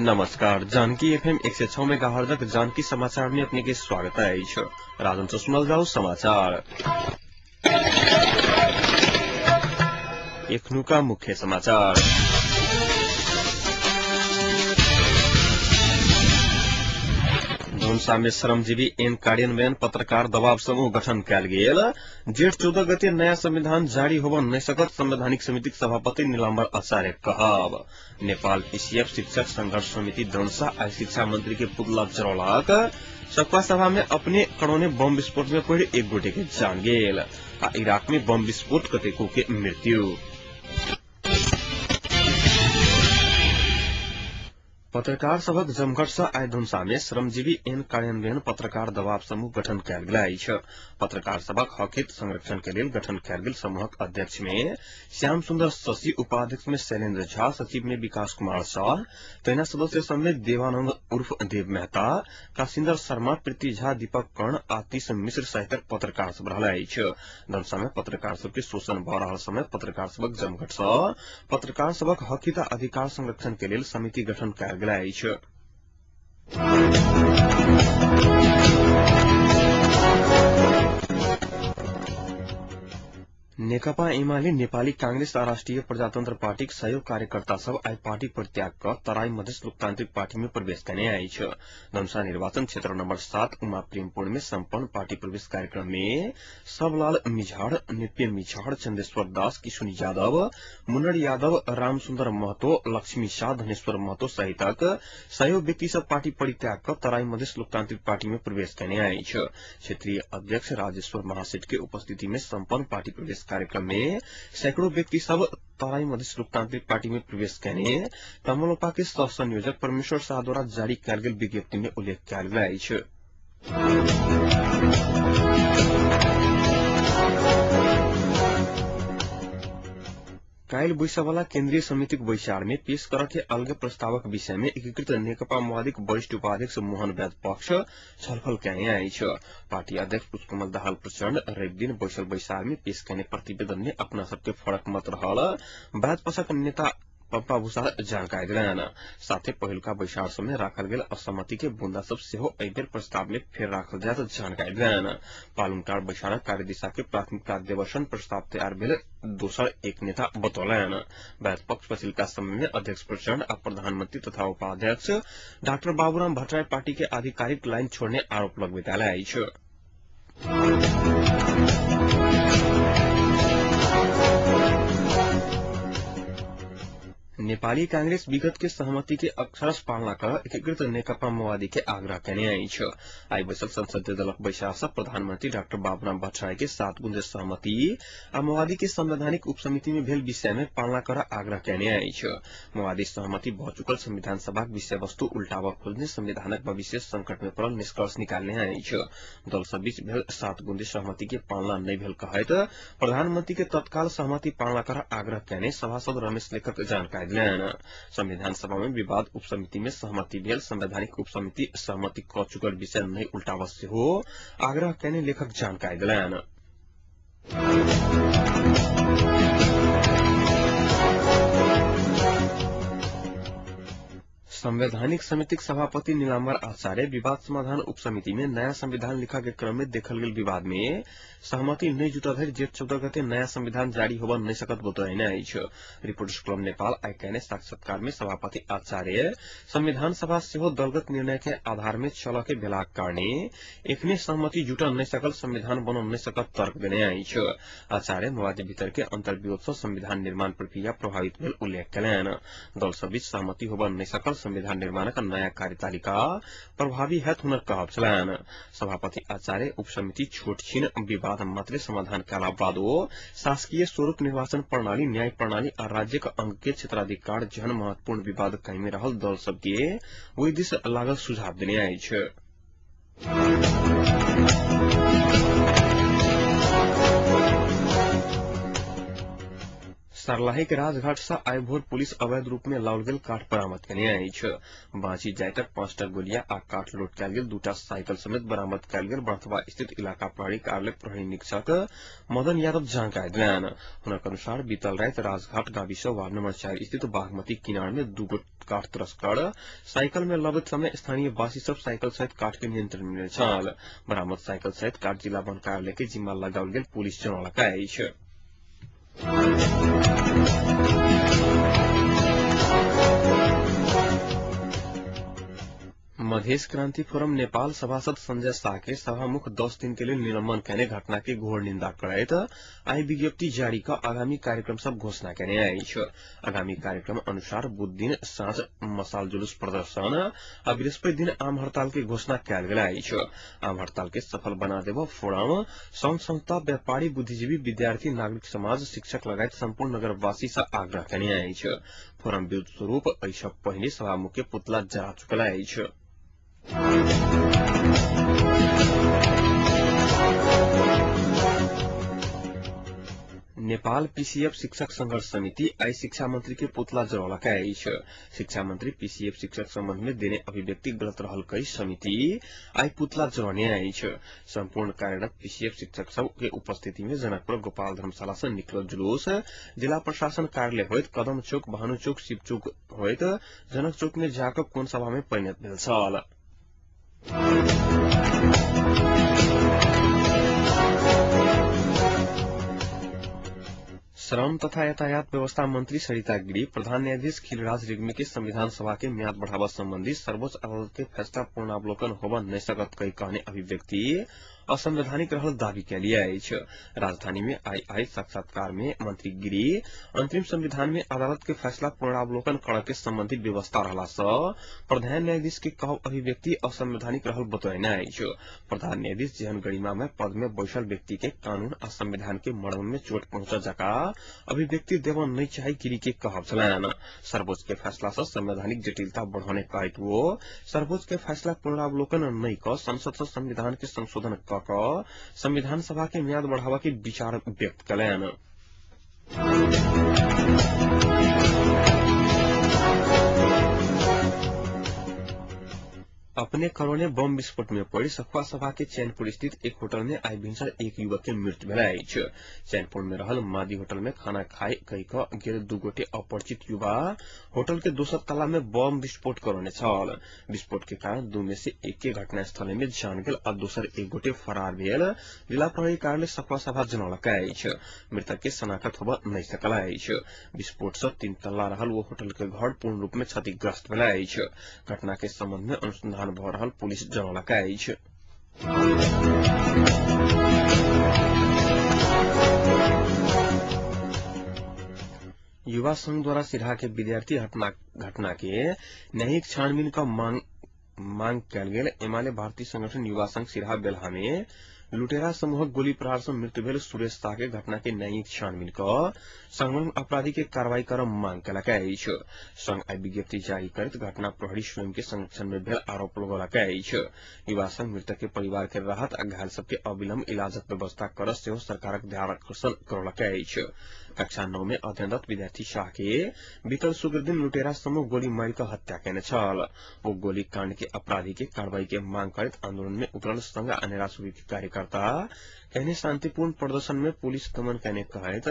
नमस्कार, जानकी एफएम 106 मेगाहर्जक जानकी समाचार में अपने के स्वागत अछि। राजन से सुनल जाऊ समाचार। एखनुका मुख्य समाचार। धनुषा में श्रमजीवी एन कार्यान्वयन पत्रकार दबाव समूह गठन कयल गेल। जेठ 14 गते नयाँ संविधान जारी होब नहि सकत संवैधानिक समितिक सभापति नीलाम्बर आचार्य कहब। नेपाल पीसीएफ शिक्षक संघर्ष समिति धनुषा आइ शिक्षा मंत्री के पुतला जरौलक। सखुआ सभा में अपने करौने बम विस्फोट में पड़ि एक गोटे के जान गेल आ इराक में बम विस्फोट कतेको के मृत्यु। पत्रकार सभक जमघट सँ आइ धनुषा में श्रमजीवी एन कार्यान्वयन पत्रकार दबाव समूह गठन कयल गेल अछि। पत्रकार सभक हक हित संरक्षण के लेल गठन कयल गेल समूहक अध्यक्ष में श्याम सुन्दर शशि, उपाध्यक्ष में शैलेन्द्र झा, सचिव में विकास कुमार शाह, तहिना सदस्य सब में देवानंद उर्फ देव मेहता, काशिन्दर शर्मा, प्रीति झा, दीपक कर्ण, आतिश मिश्र सहितक पत्रकार सब रहल अछि। धनुषा में पत्रकार सबके शोषण भऽ रहल समय पत्रकार सभक जमघट सँ पत्रकार सभक हक हित आ अधिकार संरक्षण के लेल समिति गठन कयल गेल अछि। नेकपा एमाले, नेपाली कांग्रेस आ राष्ट्रिय प्रजातंत्र पार्टीक सहयोग कार्यकर्ता सब आइ पार्टी परित्याग क तराई मधेस लोकतांत्रिक पार्टी में प्रवेश कयने अछि। धनुषा निर्वाचन क्षेत्र नंबर 7 उमा प्रेमपुर में सम्पन्न पार्टी प्रवेश कार्यक्रम में सबलाल मिझाड़, नित्य मिझाड़, चंदेश्वर दास, किशुन यादव, मुन्नर यादव, रामसुन्दर महतो, लक्ष्मी शाह, धनेश्वर महतो सहितक सहयोग व्यक्ति सब पार्टी परित्याग क तराई मधेस लोकतांत्रिक पार्टी में प्रवेश कयने अछि। क्षेत्रीय अध्यक्ष राजेश्वर महासेठ के उपस्थिति में सम्पन्न पार्टी प्रवेश कार्यक्रम में सैकड़ों व्यक्ति सब तराई मधेस लोकतांत्रिक पार्टी में प्रवेश कयने तमलोपा के सह संयोजक परमेश्वर शाह द्वारा जारी कयल गेल विज्ञप्ति में उल्लेख कयल गेल अछि। काल्हि बैसवाला केन्द्रीय समितिक बैसार में पेश करऽ के अलगे प्रस्तावक विषय में एकीकृत नेकपा माओवादीक वरिष्ठ उपाध्यक्ष मोहन वैद्य पक्ष छलफल कयने अछि। पार्टी अध्यक्ष पुष्पकमल दाहाल प्रचण्ड रवि दिन बैसल बैसार में पेश कयने प्रतिवेदन में अपना सबके फरक मत रहल वैद्य पक्षक नेता पम्पा भूषाल जानकारी देलनि। साथे पहिलुका बैसार सब में राखल गेल असहमति के बुंदा सब सेहो एहि बेर प्रस्ताव में फेर राखल जायत जानकारी देलनि। पालुङटार बैसारक कार्यदिशा के प्राथमिकता देवसन प्रस्ताव तैयार भेल दोसर एक नेता बतौलनि। वैद्य पक्ष पछिलका समय में अध्यक्ष प्रचण्ड आ प्रधानमंत्री तथा उपाध्यक्ष डाक्टर बाबूराम भट्टराई पार्टी के आधिकारिक लाइन छोड़ने आरोप लगबैत आयल अछि। नेपाली कांग्रेस विगत के सहमति के अक्षरश पालना कर एकीकृत नेकपा माओवादी के आग्रह कयने अछि। आइ बैसल संसदीय दलक बैसार सँ प्रधानमंत्री डाक्टर बाबूराम भट्टराई के 7 बुंदे सहमति आ माओवादी के संवैधानिक उपसमिति में भेल विषय में पालना कर आग्रह कयने अछि। माओवादी सहमति भऽ चुकल संविधान सभाक विषय वस्तु उल्टाबऽ खोजने संविधानक भविष्य संकट में पड़ल निष्कर्ष निकालने अछि। दल सब बीच भेल 7 बुंदे सहमति के पालना नहि भेल कहैत प्रधानमंत्री के तत्काल सहमति पालना कर आग्रह कयने सभासद रमेश लेखक जानकारी देलनि। संविधान सभा में विवाद उपसमिति में सहमति भेल संवैधानिक उपसमिति सहमति क चुकल विषय नहि उल्टाबऽ सेहो आग्रह कयने लेखक जानकारी देलनि। संवैधानिक समितिक सभापति नीलाम्बर आचार्य विवाद समाधान उपसमिति में नयाँ संविधान लिखा के क्रम में देखल गेल विवाद में सहमति नहि जुटल धरि जेठ 14 गते नयाँ संविधान जारी होब नहि सकत बतौने अछि। रिपोर्टर्स क्लब नेपाल आइ कयने साक्षात्कार में सभापति आचार्य संविधान सभा सेहो दलगत निर्णय के आधार में चलऽ के भेलाक कारणे एखने सहमति जुटल नहि सकल संविधान बनल नहि सकत तर्क देने अछि। आचार्य माओवादी भीतर के अंतर्विरोध सँ संविधान निर्माण प्रक्रिया प्रभावित भेल उल्लेख कयलनि। दल सब बीच सहमति होब नहि सकल संविधान निर्माणक नयाँ कार्यतालिका प्रभावी हैत हुनक कहब छलनि। सभापति आचार्य उपसमिति छोट छिन विवाद मात्रे समाधान कयला बादो शासकीय स्वरूप, निर्वाचन प्रणाली, न्याय प्रणाली आ राज्यक अंग के क्षेत्राधिकार जेहन महत्वपूर्ण विवाद कायमे रहल दल सबके ओहि दिस लागल सुझाव देने अछि। सर्लाही के राजघाट से आइ भोर पुलिस अवैध रूप में लाओल गेल काठ बरामद केने अछि। बाँची जाइतक 5टा गोलिया आ काठ लोड कयल गेल 2टा साइकिल समेत बरामद कयल गेल बर्थवा स्थित इलाका प्रहरी कार्यालय प्रहरी निरीक्षक मदन यादव जानकारी देलनि। हुनक अनुसार बीतल राति राजघाट गावी से वार्ड नंबर 4 स्थित बागमती किनार में 2 गोट काठ तस्कर साइकिल में लबैत समय स्थानीय वासी सब साइकिल सहित काठ के नियंत्रण में छल। बरामद साइकिल सहित काठ जिला वन कार्यालय के जिम्मा लगाओल गेल पुलिस जनौलक अछि। मधेश क्रांति फोरम नेपाल सभासद संजय शाह के सभामुख 10 दिन के लिए निलंबन केने घटना के घोर निंदा करैत आई विज्ञप्ति जारी क आगामी कार्यक्रम सब घोषणा केने अछि। आगामी कार्यक्रम अनुसार बुध दिन साँझ मसाल जुलूस प्रदर्शन आ बृहस्पति दिन आम हड़ताल के घोषणा कयल गेल अछि। आम हड़ताल के सफल बना देब फोरम संघ संस्था, व्यापारी, बुद्धिजीवी, विद्यार्थी, नागरिक समाज, शिक्षक लगायत सम्पूर्ण नगरवासी से आग्रह केने अछि। फोरम विरुद्ध स्वरूप एहि सँ पहिने सभामुख के पुतला जरा चुकल अछि। नेपाल पीसीएफ शिक्षक संघर्ष समिति आई शिक्षा मंत्री के पुतला जरौलक अछि। शिक्षा मंत्री पीसीएफ शिक्षक संबंध में देने अभिव्यक्ति गलत रहल कई समिति आई पुतला जरौने अछि। सम्पूर्ण कार्यरत पीसीएफ शिक्षक सब के उपस्थिति में जनकपुर गोपाल धर्मशाला से निकलल जुलूस जिला प्रशासन कार्यालय होइत कदम चौक, भानु चौक, शिव चौक होइत जनक चौक में जाकऽ कोन सभा में परिणत भेल छल। श्रम तथा यातायात व्यवस्था मंत्री सरिता गिरी प्रधान न्यायाधीश खिलराज रेग्मी के संविधान सभा के म्याद बढ़ावा संबंधी सर्वोच्च अदालत के फैसला पूर्णावलोकन होबऽ नहि सकत कही कहने अभिव्यक्ति असंवैधानिक रहल दावी केलिए अछि। राजधानी में आई आई साक्षात्कार में मंत्री गिरी अंतरिम संविधान में अदालत के फैसला पुनरावलोकन करऽ के संबंधी व्यवस्था रहला सँ प्रधान न्यायाधीश के कहब अभिव्यक्ति असंवैधानिक रहल बतौने अछि। प्रधान न्यायाधीश जेहन गरिमा में पद में बैसल व्यक्ति के कानून आ संविधान के मर्म में चोट पहुंचा जका अभिव्यक्ति देव नहीं चाही गिरी के कहब छलनि। सर्वोच्च के फैसला सँ संवैधानिक जटिलता बढ़ौने कहैत वो सर्वोच्च के फैसला पुनरावलोकन नहीं क संसद सँ संविधान के संशोधन क संविधान सभा के म्याद बढ़ावा के विचार व्यक्त कलनि। अपने करोने बम विस्फोट में पड़ी सखुआ सभा के चैनपुर स्थित एक होटल में आई भिनसर एक युवक के मृत्यु भेल अछि। चैनपुर में रहल मादी होटल में खाना खाए कहि क गेल 2 गोटे अपरिचित युवा होटल के दोसर तला में बम विस्फोट करौने छल। विस्फोट के कारण 2 में से एक के घटनास्थल में जान गेल आ दोसर एक गोटे फरार भेल जिला प्रहरी कार्यालय सखुआ सभा जनौलक अछि। मृतक के शनाखत होबऽ नहि सकल अछि। विस्फोट सँ 3 तल्ला रहल वो होटल के घर पूर्ण रूप में क्षतिग्रस्त भेल अछि। घटना के संबंध में अनुसंधान भऽ रहल पुलिस जनौलक अछि। युवा संघ द्वारा सिरहा के विद्यार्थी घटना के न्यायिक छानबीन का मांग कयल गेल। एमाले भारतीय संगठन युवा संघ सिरहा बेलहा में लुटेरा समूहक गोली प्रहार सँ मृत्यु भेल सुरेश शाह के घटना के न्यायिक छानबीन क संलग्न अपराधी के कार्रवाई कर मांग केलक अछि। संघ आई विज्ञप्ति जारी करैत घटना प्रहरी स्वयं के संरक्षण में भेल आरोप लगौलक अछि। युवा संघ मृतक के परिवार के राहत आ घायल सबके अविलंब इलाजक व्यवस्था कर सेहो सरकारक ध्यान आकर्षण करौलक अछि। कक्षा 9 में अध्ययनरत विद्यार्थी शाह के बीतल शुक्र दिन लुटेरा समूह गोली मारि क हत्या केने छल। ओ गोली कांड के अपराधी के कार्रवाई के मांग करैत आंदोलन में उतरल संघ आ निराश्री के कार्यकर्ता कहने शांतिपूर्ण प्रदर्शन में पुलिस दमन कहने कहैत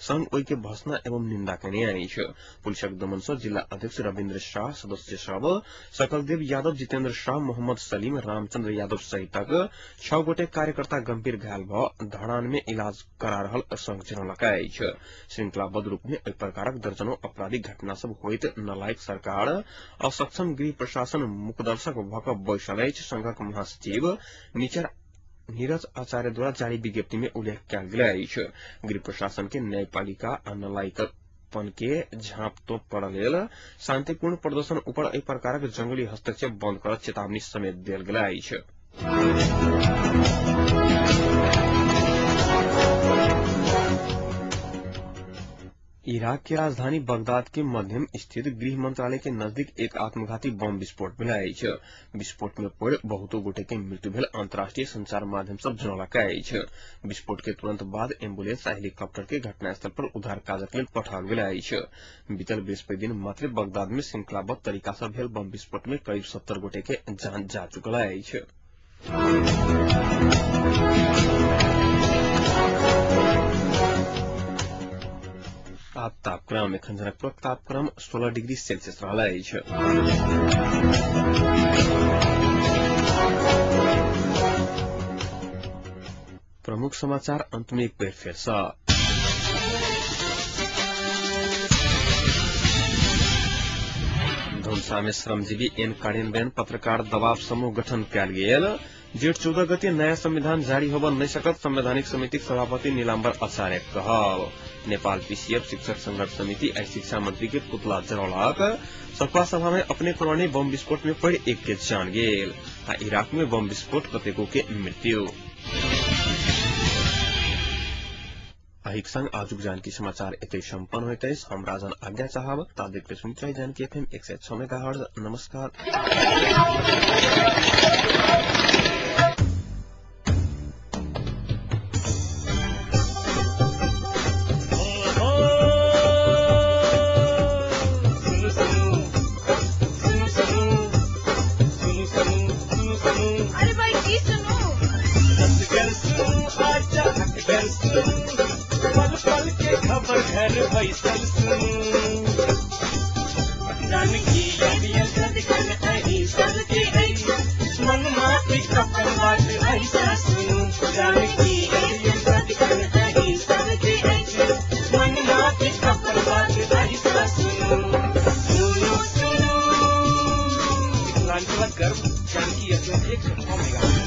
संघ ओहि के भर्त्सना एवं निंदा केने अछि। पुलिसक दमन सँ जिला अध्यक्ष रविन्द्र शाह, सदस्य सब सकलदेव यादव, जितेन्द्र शाह, मोहम्मद सलीम, रामचंद्र यादव सहितक 6 गोटे कार्यकर्ता गंभीर घायल भ धरान में इलाज करा रहल संघ जनौलक अछि। श्रृंखलाबद्ध रूप में एहि प्रकारक दर्जनों आपराधिक घटना सब होइत नलायक सरकार असक्षम गृह प्रशासन मुकदर्शक भ क बैसल अछि। संघक महासचिव नीरज आचार्य द्वारा जारी विज्ञप्ति में उल्लेख कयल गेल अछि। गृह प्रशासन के न्यायपालिका आ नलायकपन के झाँप तोप करऽ लेल शांतिपूर्ण प्रदर्शन ऊपर एहि प्रकारक जंगली हस्तक्षेप बंद करऽ चेतावनी समेत देल गेल अछि। इराक के राजधानी बगदाद के मध्यम स्थित गृह मंत्रालय के नजदीक एक आत्मघाती बम विस्फोट भेल अछि। विस्फोट में पड़ि बहुतो गोटे के मृत्यु भेल अंतर्राष्ट्रीय संचार माध्यम सब जनौलक अछि। विस्फोट के तुरंत बाद एम्बुलेंस आ हेलीकॉप्टर के घटनास्थल पर उद्धार काजक लेल पठाओल गेल अछि। बीतल बृहस्पति दिन मात्र बगदाद में श्रृंखलाबद्ध तरीका से भेल बम विस्फोट में करीब 70 गोटे के जान जा चुकल अछि। आब तापक्रम। एखन जनकपुरक तापक्रम 16 डिग्री सेल्सियस रहल अछि। प्रमुख समाचार अंत में एक बेर फेर सँ। धनुषा में श्रमजीवी एन कार्यान्वयन पत्रकार दबाव समूह गठन कयल गेल। जेठ 14 गते नयाँ संविधान जारी होब नहि सकत संवैधानिक समितिक सभापति नीलाम्बर आचार्य कहब। नेपाल पीसीएफ शिक्षक संघर्ष समिति आ शिक्षा मंत्री के पुतला जरौलक। सखुआ सभा में अपने पुराने बम विस्फोट में पड़ि एक के जान गेल आ इराक में बम विस्फोट कतेको के मृत्यु। अहिक संग आजुक जानकी समाचार एतै सम्पन्न होइत अछि। हम राजन आज्ञा चाहब। ताधरि सुनैत रही जानकी एफएम 106 मेगाहर्ट्ज। नमस्कार। अरे भाई की सुनू? पल पल के खबर घर बैसल सुनू। जानकी सदखन अहीं सबके अछि, मन माफिक अपन बात ऐसा सुनू। जानकी सदखन अहीं सबके अछि, मन माफिक अपन बात ऐसा सुनू। सुनू सुनू मिथिलांचलक गर्व जानकी एफएम 106 मेगाहर्ट्ज।